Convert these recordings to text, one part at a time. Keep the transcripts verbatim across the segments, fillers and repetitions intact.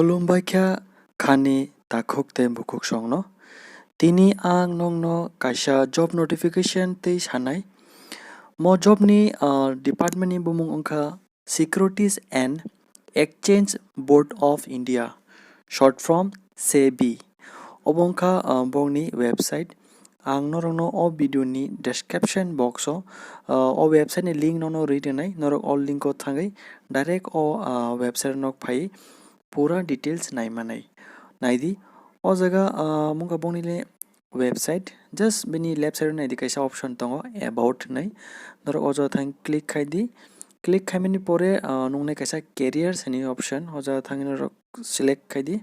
Khulumbaikha khani takhuk tei bukhuk songno. Tini ang nongno kaisa job notification tei sanai. Mo job ni, ah, department ni bumung wngkha Securities and Exchange Board of India, short form SEBI. Obo wngkha, ah, bongni website. Ang norokno o video ni description box o, ah, o website ni link nono rwi rwnai. Norok o link o thangwi direct o, ah, website nok phai pura details nai manai. Naidi, o jaga, ah, mungkha bongni le website, just bini left side o naidi kaisa option tongo, about hinwi. Norok o jaga thang click khai di. Click khaimani pore, ah, nuknai kaisa careers hinwi option, o jaga thangwi norok select khai di.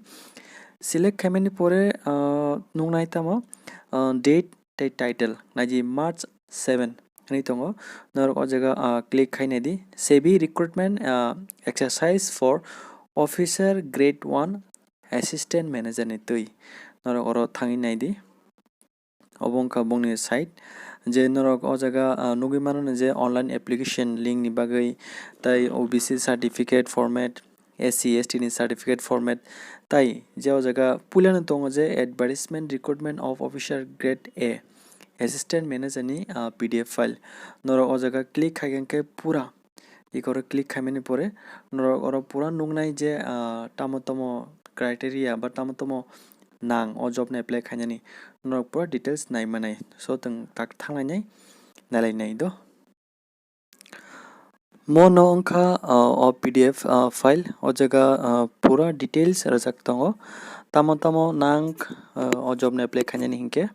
Select khaimani pore, ah, nuknai tamo, ah, date tei title, naidi March seven hinwi tongo. Norok o jaga, ah, click khai naidi. SEBI recruitment, ah, exercise for officer grade one assistant manager ni twi. Norok oro thangwi naidi. Obo wngkha bongni site, je norok o jaga, ah, nugwi mano je online application link ni bagwi, tai O B C certificate format, S C S T ni certificate format, tai je o jaga puilano tongo je advertisement recruitment of officer grade A assistant manager ni, ah, P D F file. Norok o jaga click khai khe pura Ikoro click khaimani pore norok oro pura nuknai je, ah, tamo tamo criteria ba tamo tamo nang o job ni apply khainani norok pura details nai manai. So, twng tak thanglainai, nailainai do. Mono wngkha, ah, o P D F, ah, file, o jaga, ah, pura details rwjak tongo. Tamo tamo nang, ah, o job ni apply khainani hinkhe.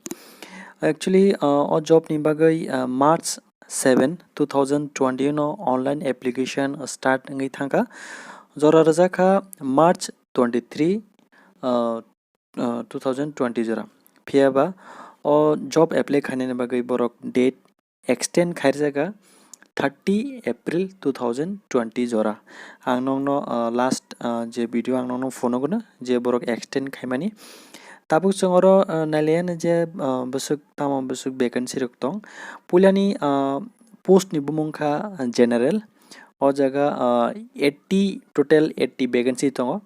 Actually, ah, o job ni bagwi, ah, March seven, two thousand twenty no online application start wngwi thangkha. Jora rwjakha March twenty-three, ah, ah, two thousand twenty jora. Phiyaba o job apply khainani bagwi borok date extend khairjaka thirty April two thousand twenty jora. Ang nokno, ah, last, ah, je video ang nokno phone nukno je borok extend khaimani. Tabuk chwng oro, ah, nailaiya je, ah, bwswk tamo bwswk vacancy rok tong. Puilani, ah, post ni bumung kha, ah, general. O jaga, ah, eighty, total eighty vacancy tongo.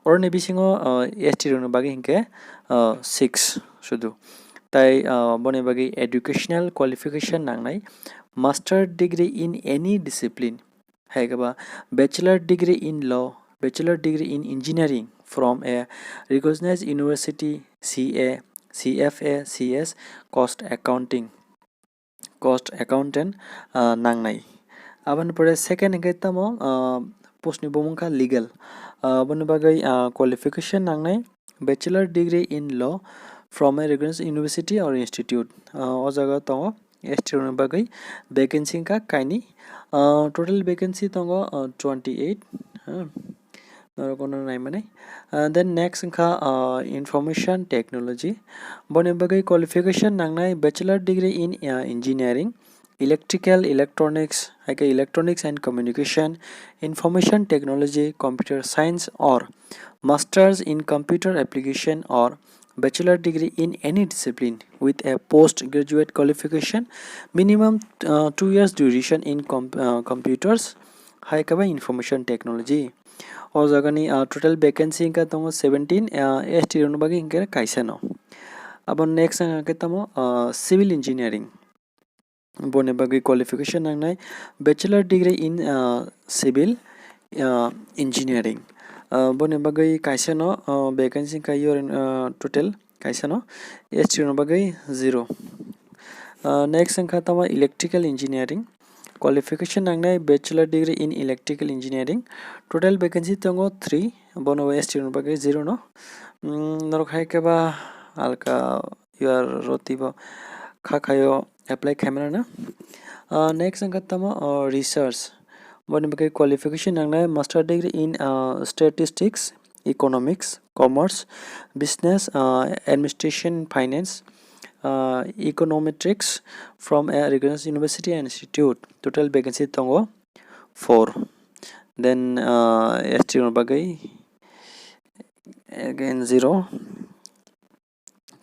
Oroni bisingo, ah, S T rokni bagwi hinkhe, ah, six sudu. Tai, ah, boni bagwi educational qualification nangnai, master degree in any discipline, hai khe ba bachelor degree in law, bachelor degree in engineering from a recognized university, C A, C F A, C S, cost accounting, cost accountant, ah, nangnai. Aboni pore second hinkhe tamo, ah, post ni bumung kha legal. Ah, aboni bagwi, ah, qualification nangnai bachelor degree in law from a recognized university or institute. Ah, o jaga tongo S T rokni bagwi vacancy wngkha kainwi. Ah, total vacancy tongo, ah, twenty eight. Ah, norok ono naimani. Ah, then next wngkha, ah, information technology. Boni bagwi qualification nangnai bachelor degree in, ah, engineering, electrical, electronics, hai khe electronics and communication, information technology, computer science or masters in computer application or bachelor degree in any discipline with a postgraduate qualification, minimum, uh, two years duration in com-, uh, computers, hai khe ba information technology. O jagani, uh, total vacancy wngkha tongo seventeen, uh, S T rokni bagwi hinkhe kaisa no. Abo next wngkha khe tamo, uh, civil engineering. Boni bagwi qualification nangnai bachelor degree in, ah, civil, ah, engineering. Ah, boni bagwi kaisa no, ah, vacancy wngkha yor, ah, total kaisa no, S T rokni bagwi zero. Ah, next wngkha tamo electrical engineering. Qualification nangnai bachelor degree in electrical engineering. Total vacancy tongo three, bono S T rokni bagwi zero no. Mm, norok hai khe ba alka yor roti bo kha khaio apply khaimani na. Ah, next wngkha tamo, ah, research. Boni bagwi qualification nangnai master degree in, ah, statistics, economics, commerce, business, ah, administration, finance, ah, econometrics from a recognized university and institute. Total vacancy tongo four. Then, ah, S T rokni bagwi again zero.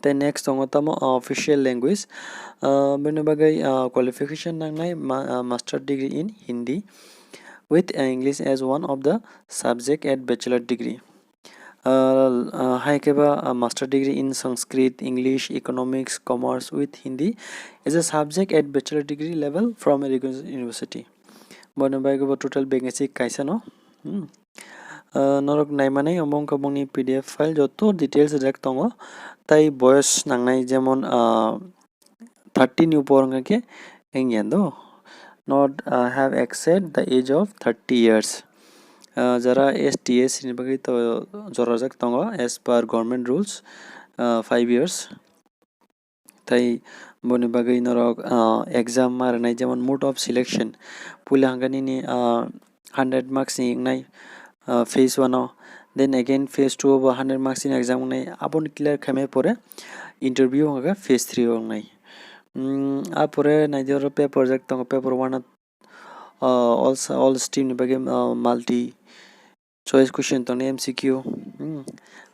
Tei next tongo tamo, uh, official language. Uh, bini bagwi, uh, qualification nangnai ma-, uh, master degree in Hindi with, uh, English as one of the subject at bachelor degree. Uh, uh, hai khe ba, uh, master degree in Sanskrit, English, economics, commerce with Hindi as a subject at bachelor degree level from a recognized university. Boni bagwi bo total vacancy kaisa no. Hmm. Uh, norok naimani omo wngkha bongni P D F file, joto details rek tongo. Tai boyos nangnai, jemon, uh, thirty ni upor wngkha khe wngya do. Not, uh, have exceed the age of thirty years. Uh, jara S T, S C ni bagwi to jorajak tongo as per government rules, uh, five years. Tai boni bagwi norok, uh, exam ma rwnai, jemon mode of selection. Puila hwnkha nini, uh, hundred marks ni wngnai, uh, phase one o. Then again phase two o bo hundred marks ni exam wngnai. Aboni clear khaimai pore interview hwnkha phase three o wngnai. Mm, a pore naidi oro paper jak tongo, paper one o, uh, all, all stream ni bagwi, uh, multi choice question tongnai, M C Q. Hmm.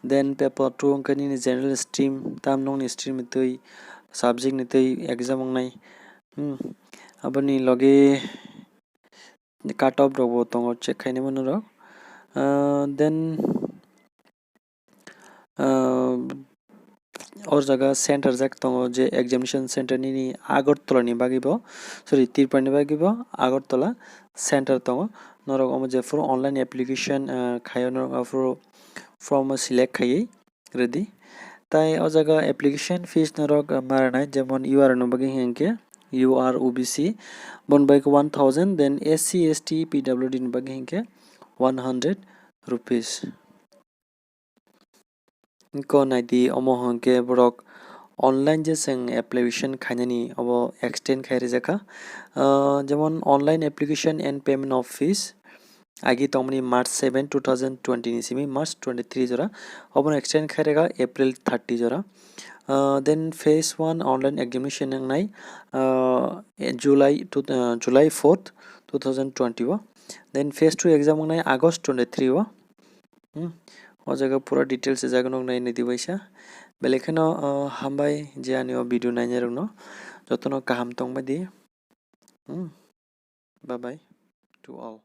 Then paper two wngkha nini general stream, tam nokni stream ni twi, subject ni twi exam wngnai. Hmm. Aboni logi cut off rok bo tongo, check khainai mano rok. Ah, then, ah, o jaga center jak tongo je examination center nini Agartala ni bagwi bo, sorry, Tripura ni bagwi bo Agartala center tongo. Norok omo jephuru online application, ah, khaio, norok aphuru form o select khaiwi rwdi. Tai o jaga application fees norok, ah, ma rwnai, jemon U R ni bagwi hinkhe U R O B C, boni bagwi one thousand, then S C, S T, P W D ni bagwi hinkhe one hundred rupees. Ko naidi, omo hwnkhe borok online je chwng application khainani obo extend khai rijak kha. Ah, jemon online application and payment of fees agi tongmani March seven, two thousand twenty ni simi March twenty-three jora, obono extend khai rijak kha April thirty jora. Ah, then phase one online examination wngnai, ah, July two, ah, July fourth, two thousand twenty o. Then phase two exam wngnai August twenty-three o. Hmm. O jaga pura details rijak, nog nai naidi waisa. Belai kheno, ah, hambai je ani o video nainai rokno. Jotono kaham tongbai di. Hmm. Bye bye to all.